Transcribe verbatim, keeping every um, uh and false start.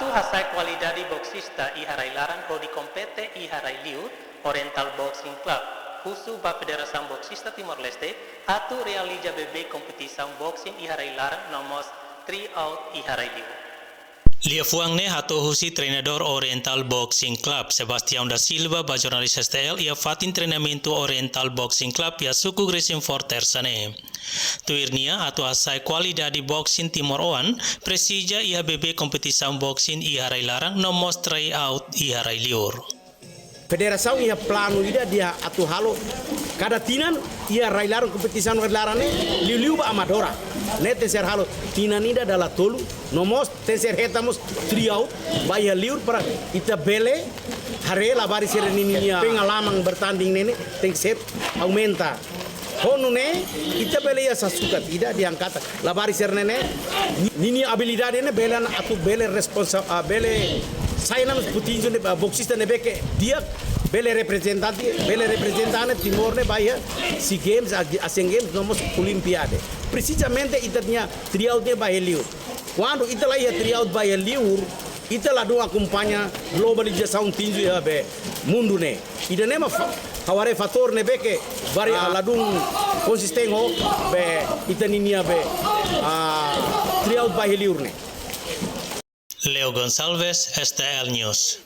Hasa'e kualidade boksista iha rai-laran hodi kompete iha rai-liur, Oriental Boxing Club husu ba Federasaun Boksista Timor-Leste atu realiza beibeik kompetisaun boxing iha rai-laran no mós try out iha rai-liur. Liafuan ne'e hato'o husi treinadór Oriental Boxing Club, Sebastião da Silva, ba jornalista S T L iha fatin treinamentu Oriental Boxing Club iha suku Grisinfort, Tersa ne'e. Tuir nia, atu hasa'e kualidade boxing timoroan, presiza iha beibeik kompetisaun boxing iha rai-laran no mós try out iha rai-liur. Federasaun iha planu ida di'ak atu halo kada tinan iha rai-laran, kompetisaun rai-laran ne'e liuliu ba amadora. Ne'e tenke ser halo tinan ida dala tolu, no mós tenke ser hetan mós try out ba iha liur para ita bele haree labarik sira-nia pengalaman bertanding ne'e ne'e tenke ser aumenta. Ho nune'e, ita bele iha sasukat ida di'ak katak labarik sira-ne'e ne'e, ni-, ninia abilidade ne'e bele atu bele responsa-, ah, bele sai nama putinju ne'e, ah, boksista ne'ebé ke di'ak bele reprezentante, bele reprezentante Timor ne'e ba iha SEA Games, A-, Asian Games, no mós Olimpiade. Presizamente ita-nia try out ne'e ba iha liur. Kuandu ita la iha try out ba iha liur, ita ladún akompaña globalizasaun tinju iha be mundu ne'e. Ida-ne'e mak fa-, ha'u haree fatór ne'ebé ke vari-, ah, ladún konsistente ho be ita-ninia be, ah, try out ba iha liur ne'e. Leo Gonçalves, S T L News.